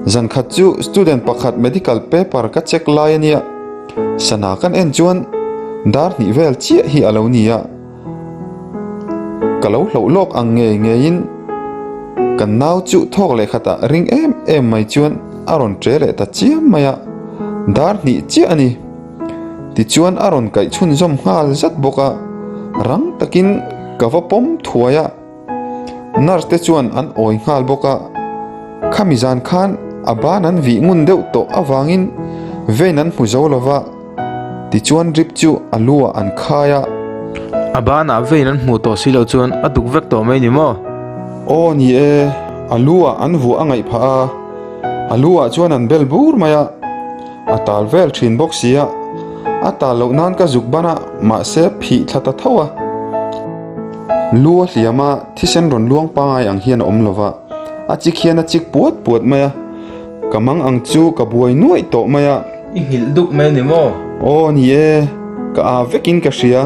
Zan khat chu student pakhat medical paper ka check lai a nia. Sana kan en chuan dar hnih vel chiah hi a lo ni a. Ka lo hloh lawk ang ngei ngeiin kan nau chu thawk leh khatah ring em em mai chuan a rawn ṭe leh ta chiam mai a, dar hnih chiah a ni. Tichuan a rawn kaih chhunzawm nghal zat bawk a, rang takin ka va pawm thuai a. Nurse te chuan an awi nghal bawk a, khami zan khan a ban an vih ngun deuh tawh avangin vein an hmu zo lova, tichuan drip chu a lu ah an khai a. A banah vein an hmuh tawh si loh chuan a duk vek tawh mai ni maw? Aw ni e, a lu ah an vuah a ngaih phah a, a lu ah chuan an bel bur mai a. A tal vel thin bawk si a, a tal loh nan ka zuk ban a, mahse phih thla ta tho a. Lu a hliam a, thisen rawn luang pangai ang hian a awm lo va, a chik hian a chik puat puat mai a, ka mang ang chu ka buai nuaih tawh mai a. I nghilh duk mai a ni maw? Aw ni e, ka aa vekin ka hria.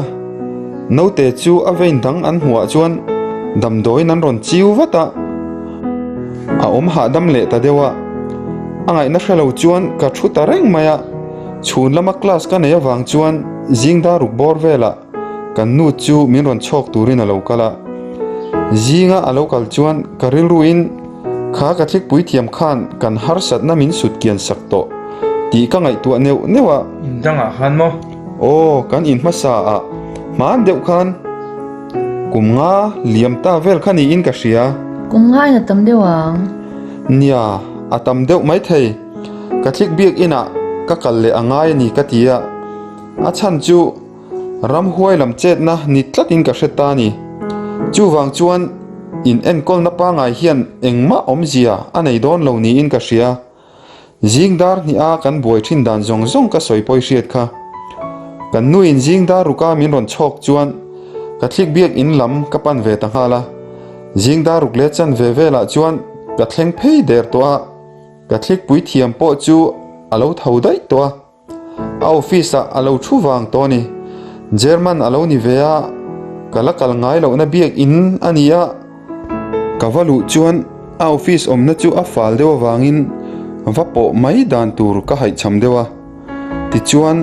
Naute chu a vein dang an hmuh ah chuan damdawiin an rawn chiu vat a. A awm hahdam leh ta deuh a, a ngaihna hre lo chuan ka thu ta reng mai a, chhun lama class ka nei avang chuan zing dar ruk bawr velah kan nu chu min rawn chhawk turin a lo kal a, zinga a lo kal chuan ka rilruin kha ka thlikpui thiam khan kan harsatna min sut kian sak tawh tih ka ngaihtuah neuh neuh a. In dangah khan maw? Aw, kan in hmasa ah hman deuh khan. Kum nga liam ta vel kha niin ka hria. Kum nga in a tam deuh ang. Nia, a tam deuh mai thei. Ka thlik biak inah ka kal leh a ngai a ni ka ti a. A chhan chu ramhuai lam chetna ni tlatin ka hre ta a ni. Chuvang chuan in enkawlna pangai hian engmah awmzia a nei dawn lo niin ka hria. Zing dar hnih a kan buai thin dan zawng zawng ka sawi pawi hriat kha. Kan nuin zing dar ruka min rawn chhawk chuan ka thlik biak in lam ka pan ve ta nghal a. Zing dar ruk leh chan ve velah chuan ka thleng phei der tawh a, ka thlikpui thiam pawh chu a lo tho daih tawh a. A office ah a lo thu vang tawh a ni. German a lo ni ve a, ka la kal ngai lohna biak in a ni a. Ka va luh chuan a office awmna chu a fal deuh avangin va pawh mai dan tur ka haihchham deuh a. Tichuan,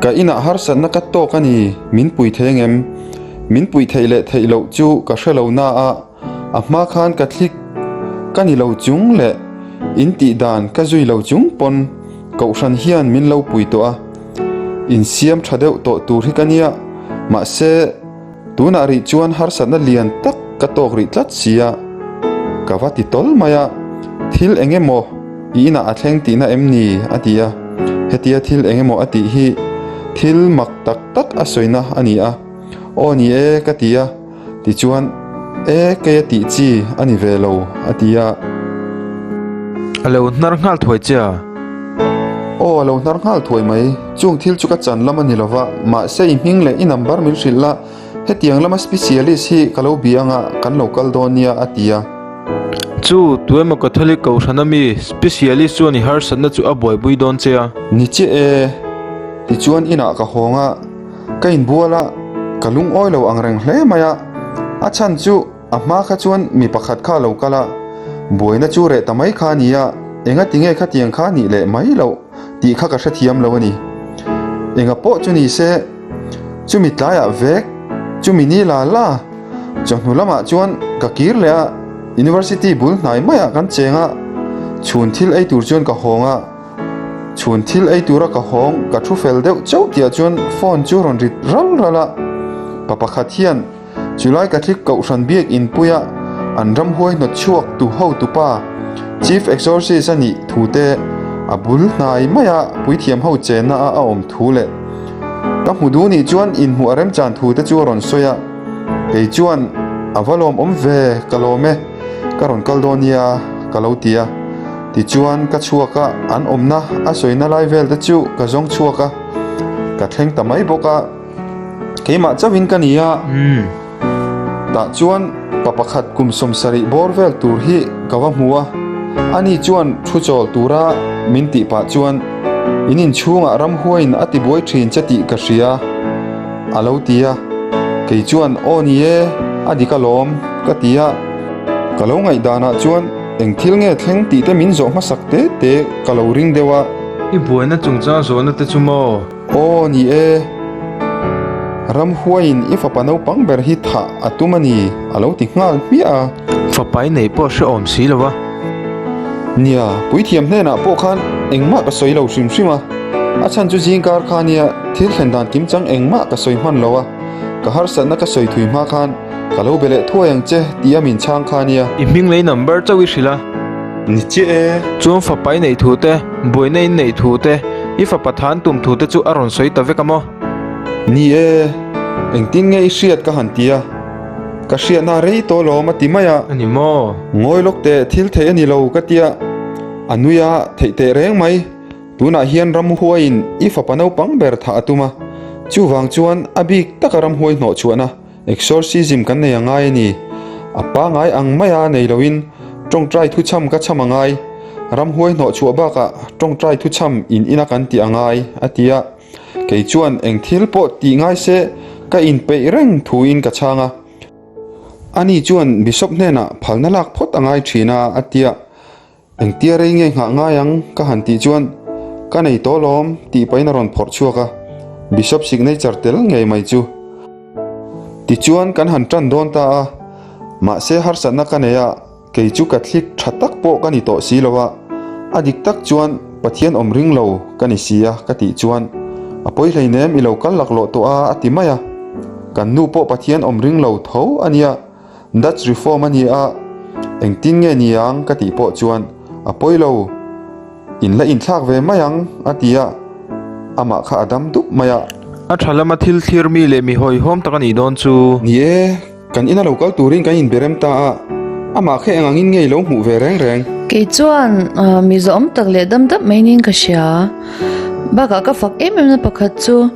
ka inah harsatna ka tawk a ni, min pui thei angem? Min pui theih leh theih loh chu ka hre lo na a. A hma khan ka thlik ka ni lo chung leh in tih dan ka zui lo chung pawn Kohhran hian min lo pui tawh a, insiam tha deuh tawh tur hi ka nia, mahse tunah rih chuan harsatna lian tak ka tawk rih tlat si a, ka va ti tawl mai a, thil eng emaw i inah a thleng tihna em ni? a ti a, hetia thil eng emaw a tih hi thil mak tak tak a sawina a ni a, aw ni e ka ti a. Tichuan, E, kei a tih chi a ni ve lo, a ti a. A lo hnar nghal thuai che a. Aw, a lo hnar nghal thuai mai. Chung thil chu ka chan lam a ni lova, mahse i hming leh i number min hrilh la, hetiang lama specialist hi ka lo bia anga kan lo kal dawn nia, a ti a. Chu, tuemaw Catholic Kohhran ami specialist chuan i harsatna chu a buaipui dawn che a. Ni chiah e, tichuan inah ka hawng a. Ka inbual a, ka lungawi lo ang reng hle mai a, a chhan chu a hma kha chuan mi pakhat kha a lo kal a, buaina chu reh ta mai kha a ni a, enga tinge khatiang kha nih leh mai loh tih kha ka hrethiam lo a ni. Enga pawh chu ni se, chumi tlaiah vek, chumi ni la la, chawhnu lamah chuan ka kir leh a, University bul hnai maiah kan cheng a, chhun thil ei tur chuan ka hawng a, Chhun thil ei tura ka hawng ka thu fel deuh chauh tihah chuan phone chu rawn rit ral ral a, pa pakhat hian chulai Catholic Kohhran biak inpuia an ramhuai hnawt chhuak tu hotupa Chief Exorcist a nih thu te a bul hnai maia puithiam ho chenna a a awm thu leh ka hmu duh nih chuan inhmuh a remchan thu te chu a rawn sawi a, kei chuan a va lawmawm ve ka lawm e. Ka rawn kal dawn nia ka lo ti a, tichuan ka chhuak a, an awmna a sawina lai vel te chu ka zawng chhuak a, ka thleng ta mai bawk a, keimah chauhin ka ni a, tah chuan pa pakhat kum 70 bawr vel tur hi ka va hmu a, ani chuan thu chawl tura min tih pah chuan in inchhungah ramhuaiin a tibuai thin che tih ka hria. A lo ti a, kei chuan aw ni e, a dik alawm ka ti a, ka lo ngaihdanah chuan. Eng thil nge thleng tih te min zawh hmasak te te ka lo ring deuh a. I buaina chungchang zawhna te chu maw? Aw ni e. Ramhuaiin i fapa naupang ber hi thah a tum a ni, a lo ti nghal hmiah a. Fapa i neih pawh hrehawm si lo va. Nia, puithiam hnenah pawh khan engmah ka sawi lo hrim hrim a. A chhan chu zingkar kha nia thil thlen dan kimchang engmah ka sawi hman lo a. Ka harsatna ka sawi thui hma khan ka lo be leh thuai ang che tih a min chhang kha nia. I hming lei number chauh i hrilh a. Ni chiah e. Chuan fapa i neih thu te, buaina in neih thu te, i fapa than tum thu te chu a rawn sawi ta vek a maw? Ni e, engtin nge i hriat ka han ti a, ka hriatna rei tawh lawm a ti mai a. A ni maw? Ngawi lawk teh thil theih a ni lo ka tia, a nui a, theih teh reng mai. Tunah hian ramhuaiin i fapa naupang ber thah a tum a, chuvang chuan a bik taka ramhuai hnawhchhuahna, exorcism, kan nei a ngai a ni. A pangai ang maia nei loin tawngtai thuchham ka chham a ngai, ramhuai hnawhchhuah bakah tawngtai thuchham in ina kan tih a ngai, a ti a. Kei chuan eng thil pawh tih ngai se ka inpeih reng thuin ka chhang a. Ani chuan Bishop hnenah phalna lak phawt a ngai thin a, a ti a. Engtia rei nge nghah ngai ang ka han tih chuan ka nei tawh lawm tih pahin a rawn phawrh chhuak a, Bishop signature tel ngei mai chu. Tichuan kan han tan dawn ta a, mahse harsatna ka nei a, kei chu Catholic tha tak pawh ka ni tawh si lo a, a dik tak chuan Pathian awm ring lo ka ni si a ka tih chuan a pawi hleinem i lo kal laklawh tawh a a ti mai a, kan nu pawh Pathian awm ring lo tho a nia. Dutch Reform a ni a, engtin nge ni ang ka tih pawh chuan a pawi lo, in la inthlak ve mai ang a ti a, amah kha a dam dup mai a. A tha lama thil thlir mi leh mi hawihhawm tak a nih dawn chu. Ni e, kan ina lo kal turin kan inberem ta a, amah kha eng angin nge i lo hmuh ve reng reng? Kei chuan mi zawhawm tak leh dam dap mai niin ka hria. Bakah ka fak em em na pakhat chu.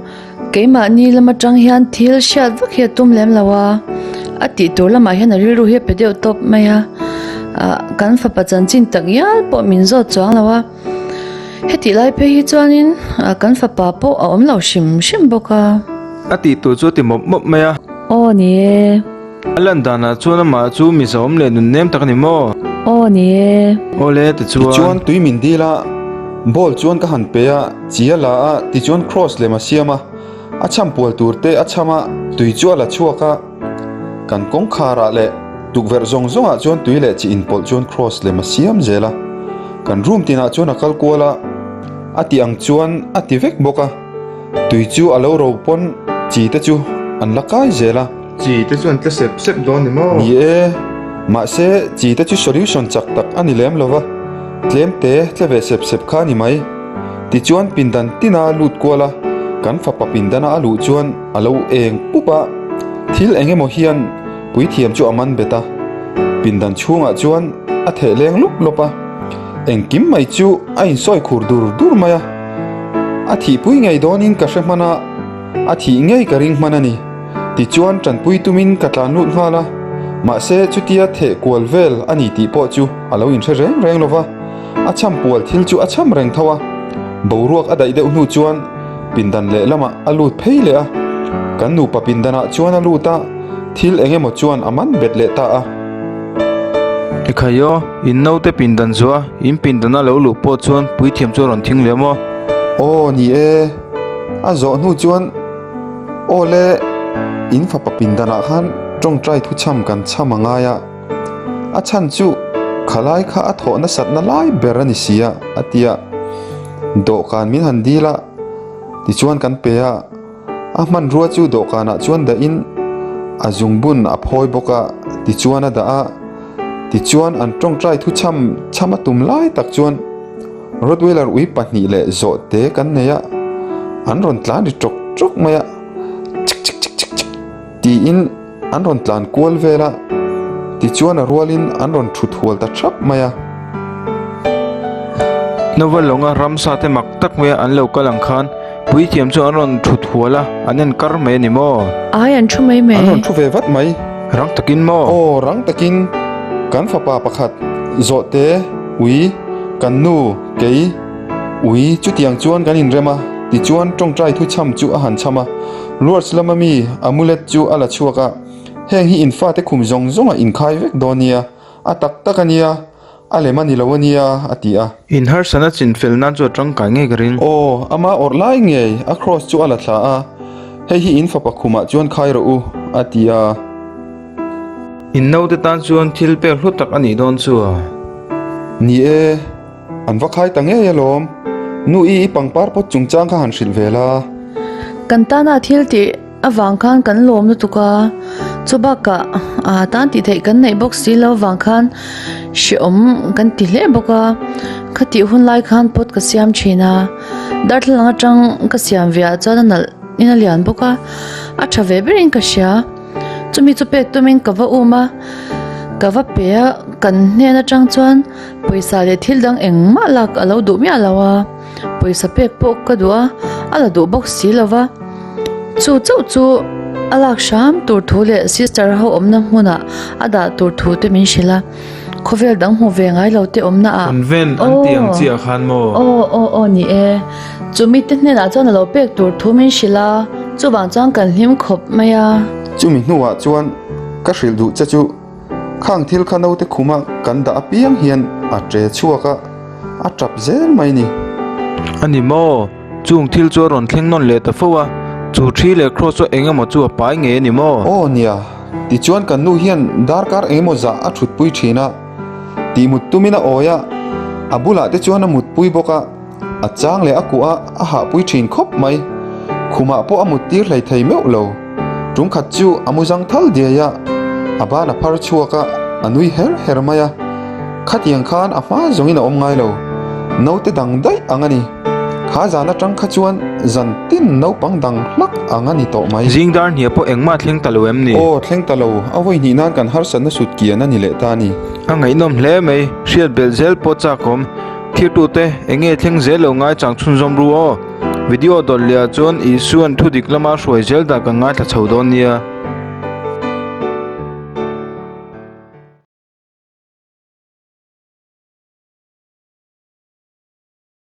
Keimahni lam atang hian thil hriat vak hi a tum lem lo a, a tih tur lamah hian a rilru hi a pe deuh tawp mai a, ah kan fapa chanchin tak ngial pawh min zawt chuang lo a, hetih lai phei hi chuanin ah kan fapa pawh a awm lo hrim hrim bawk a. A tih tur chu a ti mawp mawp mai a. Aw ni e. A lan danah chuan amah chu mi zahawm leh nun nem tak a ni maw? Aw ni e. Awle tichuan. Tichuan tui min dil a, ball chuan ka han pe a, chi a la a, tichuan cross lem a siam a, a chham pual tur te a chham a, tui chu a la chhuak a, kan kawngkhar ah leh tukverh zawng zawng ah chuan tui leh chi inpawlh chuan cross lem a siam zel a, kan room tinah chuan a kal kual a, a tih ang chuan a ti vek bawk a, tui chu a lo ro pawn chi te chu an la kai zel a. Chi te chuan tla sep sep dawn ni maw? Ni e, mahse chi te chu solution chak tak a ni lem lo va, tlem te tle ve sep sep kha a ni mai. Tichuan pindan tina lut kual a, kan fapa pindana a luh chuan a lo eng pup a, thil eng emaw hian puithiam chu a man bet a, pindan chhungah chuan a theh leng lup lawp a, engkim mai chu a insawi khur dur dur mai a, a thihpui ngei dawnin ka hre hman a, a thih ngei ka ring hman a ni. Tichuan tanpui tumin ka tlan lut nghal a, mahse chutia theh kual vel a ni tih pawh chu a lo inhre reng reng lo va, a chham pual thil chu a chham reng tho a. Boruak a daih deuh hnu chuan pindan lehlamah a lut phei leh a, kan nupa pindanah chuan a lut a, thil eng emaw chuan a man bet leh ta a. Ekhai aw, in naute pindan zuah in pindana lo luh pawh chuan puithiam chu a rawn thing leh maw? Aw ni e, a zawh hnu chuan. Aw le, in fapa pindanah khan tawngtai thuchham kan chham a ngai a, a chhan chu khalai kha a thawh nasatna lai ber a ni si a, a ti a. Dawhkan min han dil a, tichuan kan pe a, a hmanrua chu dawhkanah chuan dahin a zungbun a phawi bawk a, tichuan a dah a, tichuan an tawngtai thuchham chham a tum lai tak chuan, Rottweiler ui pahnih leh zawhte kan nei a, an rawn tlan ri tawk tawk mai a, chik chik chik chik chik tiin an rawn tlan kual vel a, tichuan a rualin an rawn thut hual ta thap mai a. Nova lawnga ramsa te mak tak maia an lo kal ang khan puithiam chu an rawn thut hual a, an en kar mai a ni maw? Ai an thu mai mai. An rawn thu ve vat mai. Rang takin maw? Aw rang takin kan fapa pakhat zawhte ui. Kan nu, kei, ui, chutiang chuan kan inrem a, tichuan tawngtai thu chham chu a han chham a. Lourdes lama mi amulet chu a la chhuak a, Heng hi in fate khum zawng zawng a inkhai vek dawn nia, a tak tak a nia. A lem a ni lo a nia, a ti a. In harsatna chinfel nan chu a tangkai ngei ka ring. Aw, ama awrh lai ngei, a kraws chu a la thla a, hei hi in fapa khumah chuan khai rawh u, a ti a. In naute tan chuan thil pek hlu tak a nih dawn chu a. Ni e, an va khai ta ngei alawm. Nu i i pangpar pawt chungchang kha han hrilh ve la. Kan tana thil tih Avang khan kan lawm lutuk a, chu bakah aa tan tih theih kan neih bawk si lo vang khan hrehawm kan ti hle bawk a, khatih hun lai khan pot ka siam thin a, darthlalang atang ka siam ve ah chuan a nalh in a lian bawk a, a tha ve berin ka hria, chumi chu pek tumin ka va um a, ka va pe a, kan hnen atang chuan pawisa leh thil dang engmah lak a lo duh miah lo a. Pawisa pek pawh ka duh a, a la duh bawk si lo va. Chu chauh chu a lak hram tur thu leh sister ho awmna hmunah a dah tur thu te min hrilh a. Khawvel dang hmu ve ngai lo te awmna ah. Convent an tih ang chiah khan maw? Aw aw aw ni e. Chumi te hnenah chuan a lo pek tur thu min hrilh a, chuvang chuan kan hlim khawp mai a. Chumi hnuah chuan ka hrilh duh che chu. Khang thil kha naute khuma kan dah apiang hian a ṭe chhuak a, a ṭap zel mai ni. A ni maw? Chung thil chu a rawn thleng nawn leh ta fo a, chu ṭhi leh cross chu eng emaw chu a pai ngei a ni maw? Aw nia, tichuan kan nu hian darkar eng emaw zah a ṭhutpui ṭhin a, tihmut tumin a awi a, a bulah te chuan a mutpui bawk a. A chang leh a kuh a, a hahpui thin khawp mai. Khumah pawh a mut tir hlei thei meuh lo. Tum khat chu a mu zang thal diai a, a ban a phar chhuak a, a nui her her mai a. Khatiang khan a hma zawngin a awm ngai lo. Naute dang daih ang a ni. Kha zan atang kha chuan zan tin naupang dang hlak ang a ni tawh mai. Zing dar hniah pawh engmah thleng ta lo em ni? Aw, thleng ta lo. A vawi hnih nan kan harsatna sut kian a ni leh ta a ni. A ngaihnawm hle mai. Hriat belh zel pawh chak awm. Thirtute, eng nge thleng zel lo ngai chang chhunzawm ru aw. Video dawt leh ah chuan Isua'n thu dik lama hruai zel dah kan ngaithla chho dawn nia.